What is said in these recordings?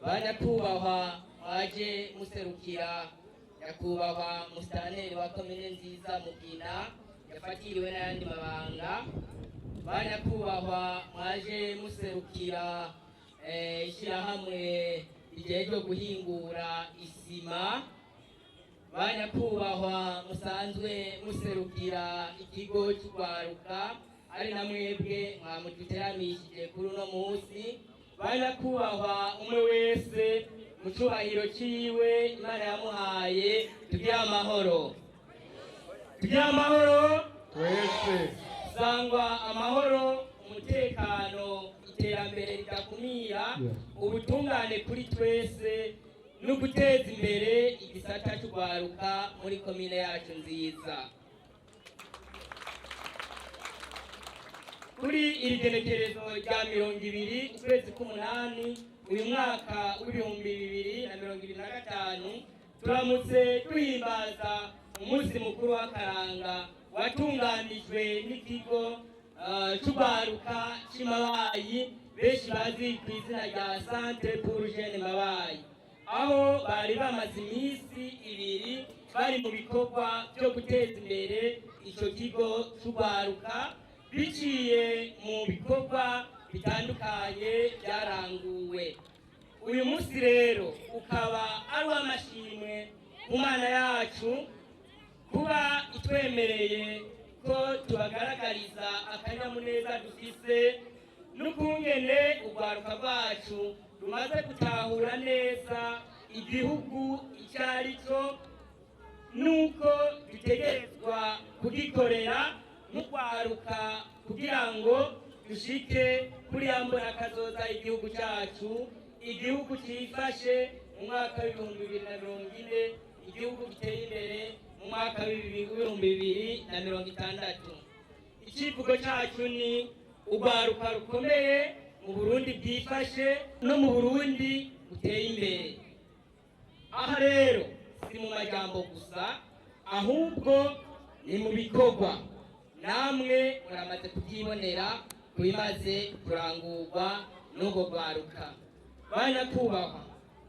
Banyakubahwa mwaje muserukira nyakubahwa musitanteri wa komine nziza Mugina yafatiriwe n'ayandi mabanga, banyakubahwa mwaje muserukira ishyirahamwe rijejwe guhingura isima, banyakubahwa musanzwe muserukira ikigo cy'urwaruka ari na mwebwe mwamuduteramishije kuri uno munsi, banyakubahwa umwe wese mu cyubahiro ciwe Imana yamuhaye, tugire amahoro, tugire amahoro twese. Sangwa amahoro, umutekano, iterambere ridakumira, ubutungane kuri twese no guteza imbere igisata cy'urwaruka muri komine yacu nziza. Kuri iri genekerezo rya 20 ukwezi k'umunani uyu mwaka w'2025, turamutse duhimbaza umunsi mukuru w'akaranga watunganijwe n'ikigo c'urwaruka c'Imabayi, benshi bazi ku izina rya Centre pour Jeunes Mabayi, aho bari bamaze iminsi 2 bari mu bikorwa byo guteza imbere ico kigo c'urwaruka biciye mu bikorwa bitandukanye byaranguwe. Uyu munsi rero ukaba ari uw'amashimwe ku Mana yacu kuba itwemereye ko tubagaragariza akanyamuneza dufise n'ukungene urwaruka rwacu rumaze gutahura neza igihugu icyo ari cyo, nuko dutegerezwa kugikorera nk'urwaruka kugira ngo dushike kuri ya mbonakazoza igihugu cyacu, igihugu cyifashe mu mwaka w'2040, igihugu giteye imbere mu mwaka w'2060. Icyivugo cyacu ni urwaruka rukomeye mu Burundi bwifashe no mu Burundi buteye imbere. Aha rero si mu majambo gusa, ahubwo ni mu bikorwa, namwe muramaze kubyibonera ku bimaze kurangurwa n'urwo rwaruka. Banyakubahwa,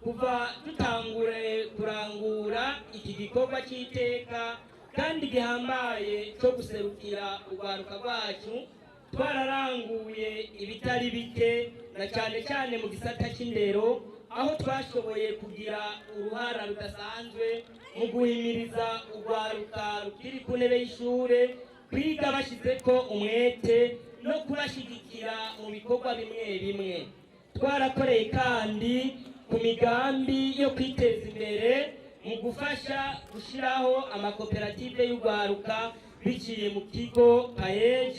kuva dutangure kurangura iki gikorwa cy'iteka kandi gihambaye cyo guserukira urwaruka rwacu, twararanguye ibitari bike, na cyane cyane mu gisata cy'indero, aho twashoboye kugira uruhara rudasanzwe mu guhimiriza urwaruka rukiri ku ntebe y'ishure kwiga bashyizeko umwete no kubashyigikira mu bikorwa bimwe bimwe. Twarakoreye kandi ku migambi yo kwiteza imbere mu gufasha gushyiraho amakoperative y'urwaruka biciye mu kigo PAEEJ,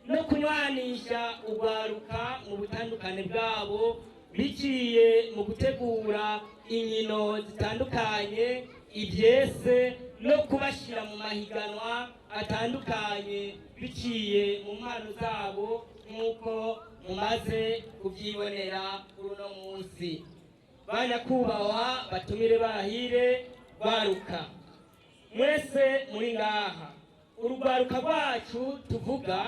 no kunywanisha urwaruka mu butandukane bwabo biciye mu gutegura inkino zitandukanye, ibyese, no kubashyira mu mahiganwa atandukanye biciye mu mpano zabo, nk'uko mumaze kubyibonera kuri uno munsi. Banyakubahwa batumire bahire, rwaruka mwese muri ngaha, urugwaruka rwacu tuvuga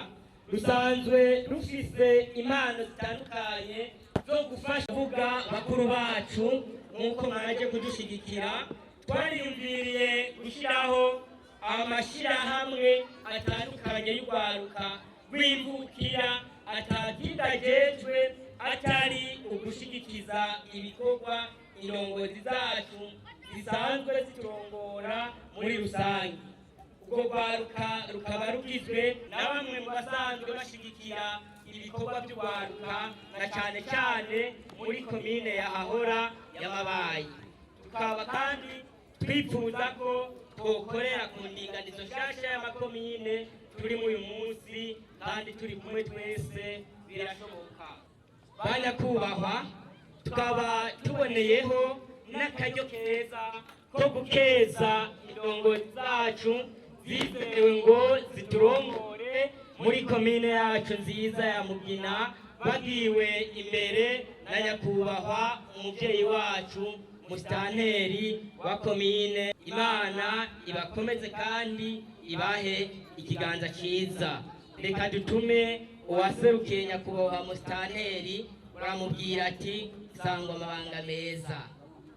rusanzwe rufise impano zitandukanye zo gufasha kuvuga bakuru bacu. Nk'uko mwaje kudushigikira, twariyumviriye gushyiraho amashyirahamwe atandukanye y'urwaruka rw'imvukira atakindi atari ugushigikiza ibikorwa indongozi zacu zisanzwe ziturongora muri rusange. Ubwo rwaruka rukaba rugizwe na bamwe mu basanzwe bashigikira ibikorwa by'urwaruka, na cyane cyane muri komine ya Hahora y'Amabayi. Tukaba kandi twifuza ko twokorera ku ndinganizo nshasha y'amakomine turi uyu munsi, kandi turi kumwe twese birashoboka. Banyakubahwa, tukaba tuboneyeho n'akaryo keza ko gukeza indongozi zacu zizewe ngo ziturongore muri komine yacu nziza ya Mugina. Bagiwe imbere na nyakubahwa umubyeyi wacu musitanteri wa komine. Imana ibakomeze kandi ibahe ikiganza cyiza. Reka dutume uwaserukiye nyakubahwa musitanteri, uramubwira ati: "Sangwa amabanga meza."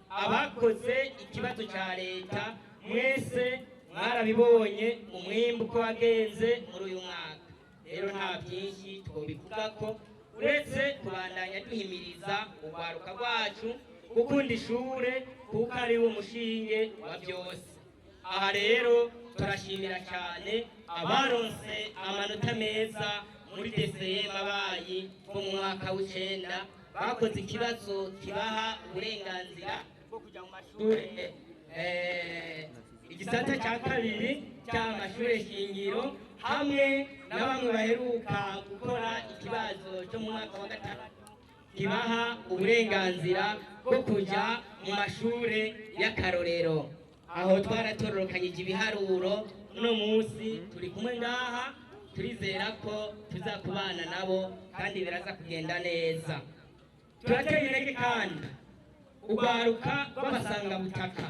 Abakoze ikibazo cya leta mwese mwarabibonye umwimbu uko wagenze muri uyu mwaka. Rero nta byinshi twobivuga ko uretse kubandanya duhimiriza urwaruka rwacu gukunda ishure, kuko ari wo mushinge wa byose. Aha rero turashimira cyane abaronse amanota meza muri DCE Mabayi bo mu mwaka w'icenda, bakoze ikibazo kibaha uburenganzira bwo kujya mu mashure igisata cya kabiri cy'amashure shingiro, hamwe na bamwe baheruka gukora ikibazo cyo mu mwaka wa gatandatu kibaha uburenganzira bwo kujya mu mashure y'akarorero. Aho twaratororokanyije ibiharuro, uno munsi turi kumwe ngaha, turizera ko tuzakubana nabo kandi biraza kugenda neza. Turateye intege kandi urwaruka rw'abasangabutaka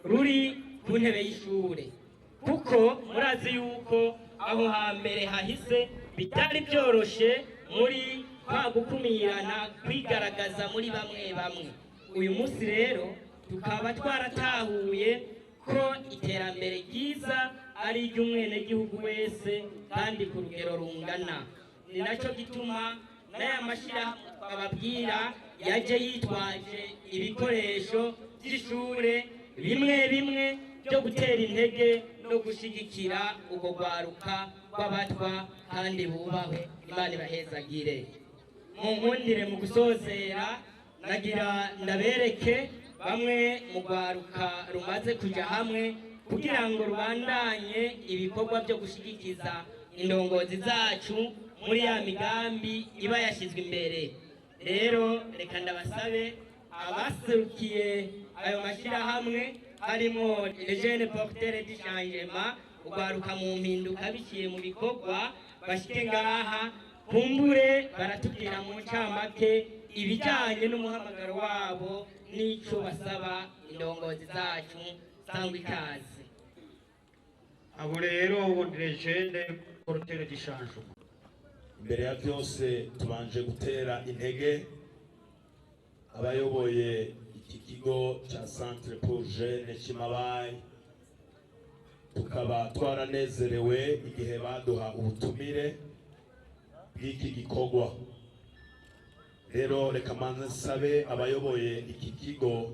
ruri ku ntebe y'ishure, kuko murazi yuko aho hambere hahise bitari byoroshe muri kwa gukumirana kwigaragaza muri bamwe bamwe. Uyu munsi rero tukaba twaratahuye ko iterambere ryiza ari iry'umwenegihugu wese kandi ku rugero rungana. Ni nacyo gituma n'aya mashyirahamwe twababwira yaje yitwaje ibikoresho by'ishure bimwe bimwe byo gutera intege no gushyigikira urwo rwaruka rw'abatwa kandi bubahwe. Imana ibahezagire. Mu nkundire, mu gusozera, nagira ndabereke bamwe mu rwaruka rumaze kujya hamwe kugira ngo rubandanye ibikorwa byo gushyigikiza indongozi zacu muri ya migambi iba yashyizwe imbere. Rero reka ndabasabe abaserukiye ayo mashyirahamwe, harimo Les Jeunes Porteurs du Changement, urwaruka mu mpinduka biciye mu bikorwa, bashike ngaha, kumbure baratubwira mu ncamake ibijyanye n'umuhamagaro wabo n'icyo basaba indongozi zacu. Sangwa ikaze. Abo rero, Les Jeunes Porteurs du Changement. Imbere ya byose, tubanje gutera intege abayoboye iki kigo cya Centre pour Jeunes cy'i Mabayi. Tukaba twaranezerewe igihe baduha ubutumire bw'iki gikorwa. Rero reka manze nsabe abayoboye iki kigo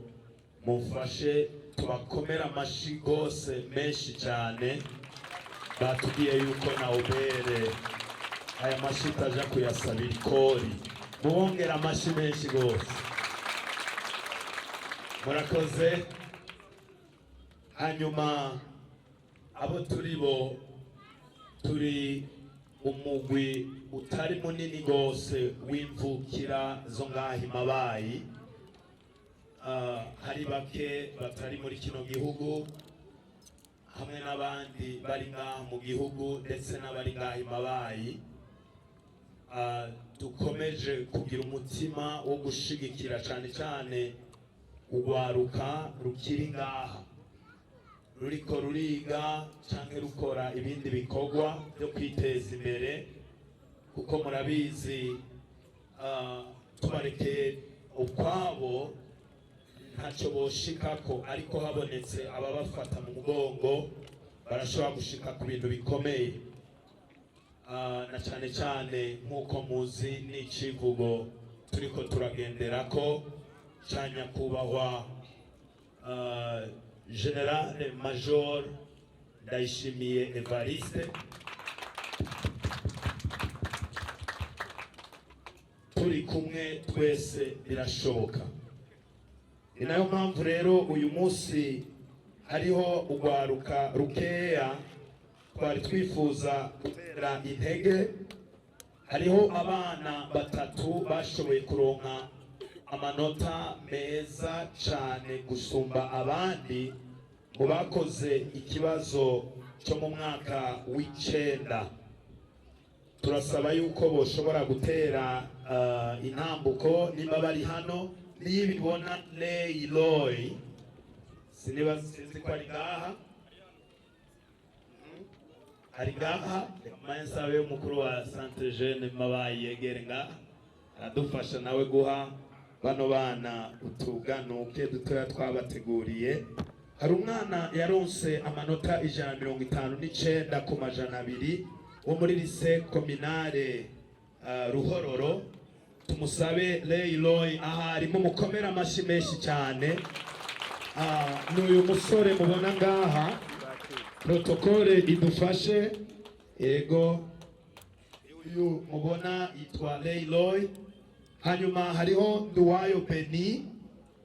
mumfashe tubakomere amashi rwose menshi cyane. Batubwiye yuko na obere aya mashi utaja kuyasabira ikori. Mubongera amashi menshi rwose. Murakoze. Hanyuma abo turi bo, turi umugwi utari munini rwose w'imvukira zo ngaha i Mabayi. Hari bake batari muri kino gihugu, hamwe n'abandi bari ngaha mu gihugu, ndetse n'abari ngaha i Mabayi. Dukomeje kugira umutima wo gushigikira cyane cyane urwaruka rukiri ngaha, ruriko ruriga canke rukora ibindi bikorwa byo kwiteza imbere, kuko murabizi, tubarekeye ukwabo ntacyo boshikako, ariko habonetse ababafata mu mugongo barashobora gushika ku bintu bikomeye. Na cyane cyane nk'uko muzi n'icivugo turiko turagenderako ca nyakubahwa Général Major Ndayishimiye Evariste: "Turi kumwe twese birashoboka." Ni nayo mpamvu rero uyu munsi hariho urwaruka rukeya twari twifuza gutera intege. Hariho abana batatu bashoboye kuronka amanota meza cyane gusumba abandi mu bakoze ikibazo cyo mu mwaka w'icenda. Turasaba yuko boshobora gutera intambuko nimba bari hano. Nibibona Leiloy, siniba sinzi ko ari ngaha, ari ngaha. Reka nsabe umukuru wa Centre Jeune Mabayi yegere ngaha, aradufasha nawe guha bano bana utuganuke dutoya twabateguriye. Hari umwana yaronse amanota 159 ku 200 wo muri lycée communale Ruhororo. Tumusabe Leiloy ahari, mumukomera amashyi menshi cyane. Ni uyu musore mubona ngaha. Protocole idufashe. Yego, uyu mubona yitwa Leiloy. Hanyuma hariho Nduwayo Beni,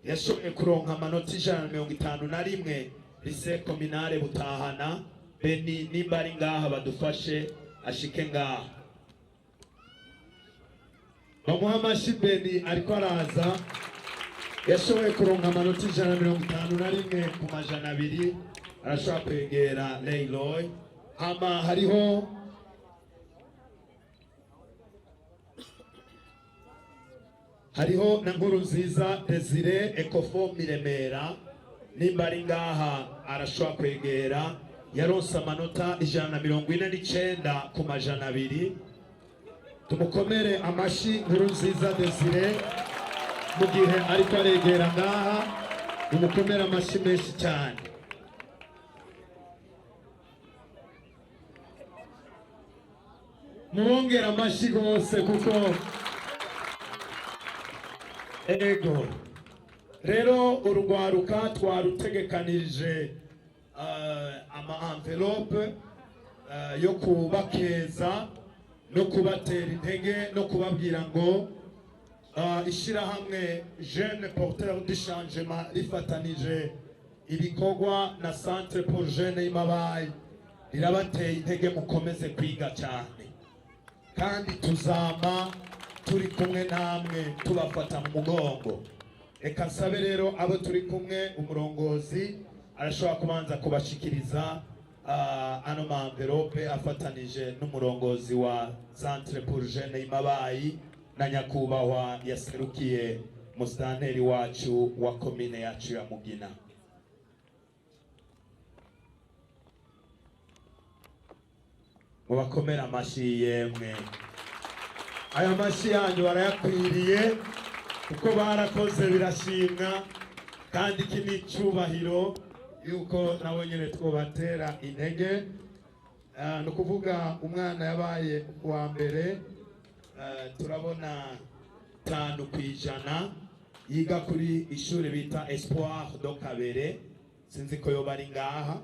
yashoboye kuronka amanota 151, lycée communale Butahana. Beni nimba ari ngaha badufashe ashike ngaha, bamuha amashyi. Beni ariko araza, yashoboye kuronka amanota 151 ku 200, arashobora kwegera Leiloy. Hama hariho na Nkuru Nziza Desire, Ecofo Miremera, nimba ari ngaha arashobora kwegera, yaronse amanota 149 ku 200. Tumukomere amashyi Nkuru Nziza Desire mu gihe ariko aregera ngaha, mumukomere amashyi menshi cyane. Mubongera amashyi rwose kuko ego. Rero urugwaruka twarutegekanije ama enveloppe yo kubakeza no kubatera intege no kubabwira ngo ishyirahamwe Jeune Porteur du Changement rifatanije ibikorwa na Centre pour Jeune y'Imabayi rirabateye intege, mukomeze kwiga cyane kandi tuzama turi kumwe namwe tubafata mu mugongo. Reka nsabe rero abo turi kumwe, umurongozi arashobora kubanza kubashikiriza ano ma enveloppe afatanije n'umurongozi wa Centre pour Jeune y'Imabayi na nyakubahwa yaserukiye musitanteri wacu wa komine yacu ya Mugina. Mubakomere amashyi yemwe. Aya mashyi yanyu barayakwiriye kuko barakoze birashimwa, kandi iki ni icyubahiro yuko nabo nyine twobatera intege. Ni ukuvuga umwana yabaye uwa mbere, turabona 5%, yiga kuri ishuri bita Espoir do Kabere. Sinzi ko yoba ari ngaha.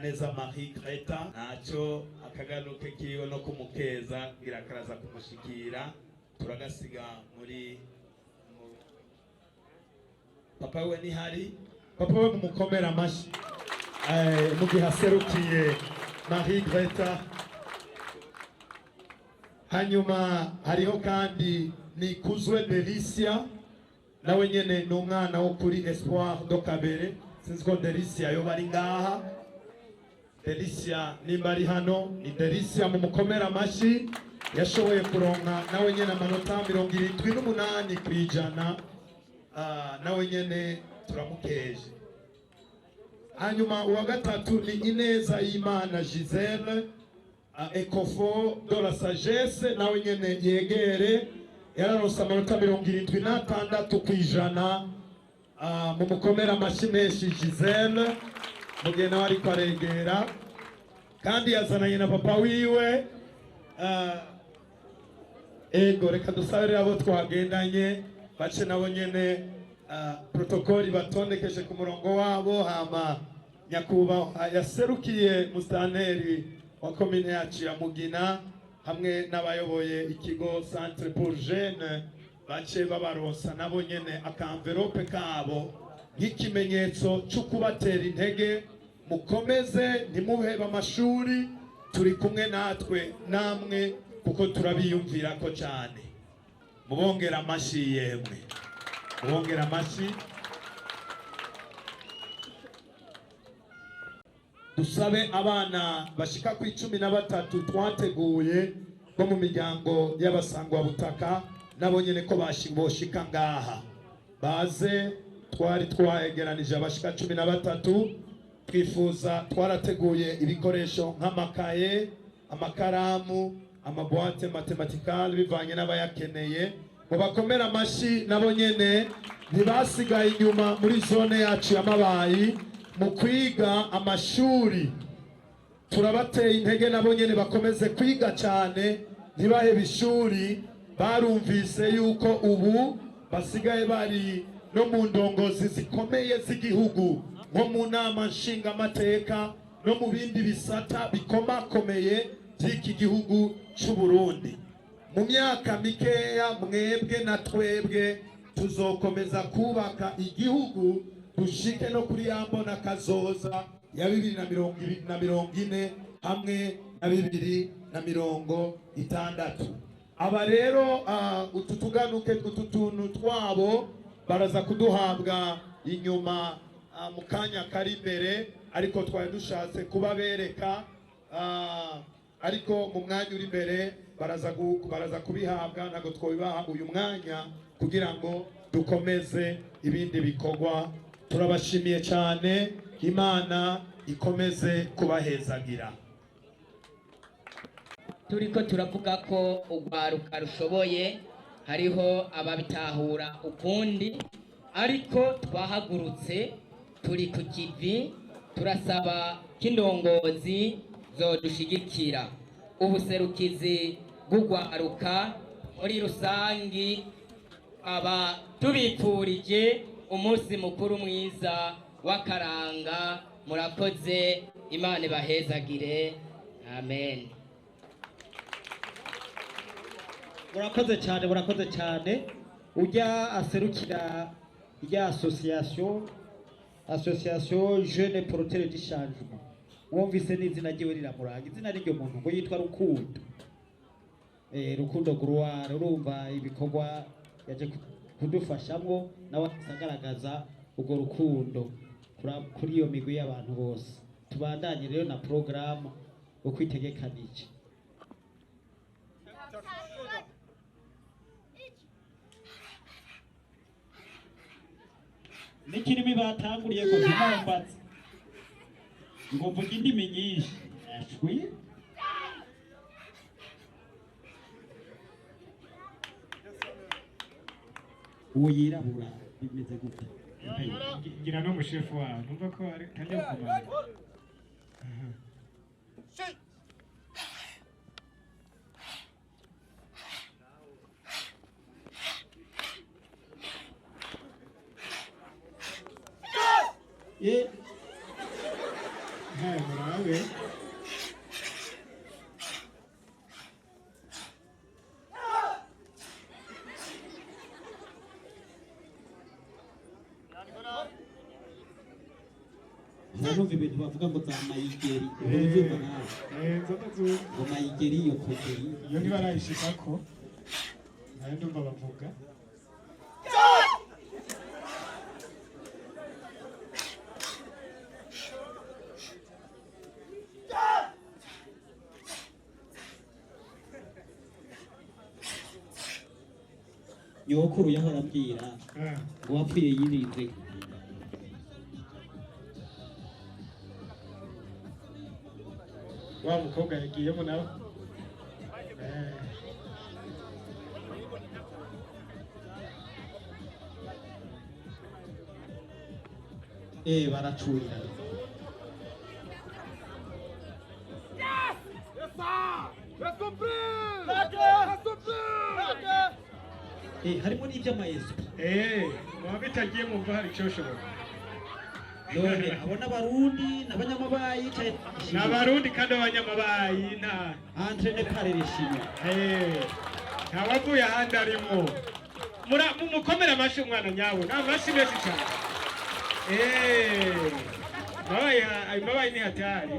Neza Marie Greta, ntacyo akaganuke kiwe no kumukeza kugira karaza kumushikira, turagasiga muri papa we. Nihari papa we, mumukomera amashyi mu gihe aserukiye Marie Greta. Hanyuma hariho kandi Nikuzwe Delicia, nawe nyene ni umwana wo kuri Espoir do Kabere. Sinzi ko Delicia yoba ari ngaha. Delicia nimba ari hano, ni Delicia, mumukomera amashyi. Yashoboye kuronka nawe nyene amanota 78%. Nawe nyene turamukeje. Hanyuma uwa gatatu ni Ineza y'Imana Gisele, Ecofo de la Sagesse, nawe nyene yegere, yararonse amanota 76%. Mumukomera amashyi menshi Gisele mu gihe nawe ariko aregera, kandi yazananye na papa wiwe. Ego, reka dusabe rero abo twagendanye bace nabo nyene, protocole batondekeshe ku murongo wabo. Hama nyakubahwa yaserukiye musitanteri wa komine yacu ya Mugina hamwe n'abayoboye ikigo Centre pour Jeune bace babaronsa nabo nyene aka enveloppe kabo nk'ikimenyetso cyo kubatera intege: mukomeze, ntimuhebe amashuri, turi kumwe natwe namwe kuko turabiyumvira ko cyane. Mubongera amashyi yemwe, mubongera amashyi. Dusabe abana bashika ku 13 twateguye. bo mu miryango y'abasangwabutaka, nabo nyene ko boshika ngaha baze. Twari twayegeranije abashika 13. Twifuza, twarateguye ibikoresho nk'amakaye, amakaramu, ama boîtes mathématicales, bivanye n'abayakeneye. Ngo bakomere amashi, nabo nyene ntibasigaye inyuma muri zone yacu ya Mabayi mu kwiga amashuri. Turabateye intege, nabo nyene bakomeze kwiga cyane, ntibahebe ishuri. Barumvise yuko ubu basigaye bari no mu ndongozi zikomeye z'igihugu, nko mu nama nshingamateka no mu bindi bisata bikomakomeye by'iki gihugu cy'u Burundi. Mu myaka mikeya, mwebwe na twebwe tuzokomeza kubaka igihugu, dushike no kuri ya mbona kazoza ya 2040 hamwe na 2060. Aba rero, utu tuganuke, utu tuntu twabo baraza kuduhabwa inyuma, mu kanya kari imbere, ariko twari dushatse kubabereka, ariko mu mwanya uri imbere baraza kubihabwa. Ntabwo twobibaha uyu mwanya kugira ngo dukomeze ibindi bikorwa. Turabashimiye cyane, Imana ikomeze kubahezagira. Turiko turavuga ko urwaruka rushoboye, hariho ababitahura ukundi, ariko twahagurutse turi ku kivi. Turasaba ko indongozi zodushigikira, ubuserukizi bw'urwaruka muri rusangi. Aba tubipfurije umunsi mukuru mwiza w'akaranga. Murakoze, Imana ibahezagire, amen. Murakoze cyane, murakoze cyane. Ujya aserukira rya association Jeune Porteur du Changement, wumvise n'izina ryiwe riramuranga, izina ry'iryo muntu ngo yitwa Rukundo, Rukundo Gloire. Urumva ibikorwa yaje kudufashamwo, nawe agaragaza urwo rukundo kuri iyo migwi y'abantu bose. Tubandanye rero na porogaramu uko itegekanije. N'ikirimi batanguriye ko kimombatse ngo mvuge indimi nyinshi, ashwi. Uwo yirabura bimeze gute? Ngira no mushefu wawe numva ko ari tangiye kumara. Murabe. Urumva ibintu bavuga ngo za mayigeri, ubyumva nawe? Nzoga zumva. Ngo mayigeri, iyo kogeri. Iyo ntibarayishikako, nayo ndumva bavuga. Nyokuru yahora ambwira ngo wapfuye yirinze. Wa mukobwa yagiyemo nawe. Baracurira. Harimo n'iby'amayesu. Muba bitagiye mumva hari icyo bishoboka. None abo n'Abarundi n'abanyamabayi? Ni Abarundi kandi abanyamabayi nta Entraîné par les Chinois. Nta wavuye ahandi arimo. Mumukomere amashyi umwana nyawe, ni amashyi menshi cyane. Mabayi, ayo mabayi ni hatari.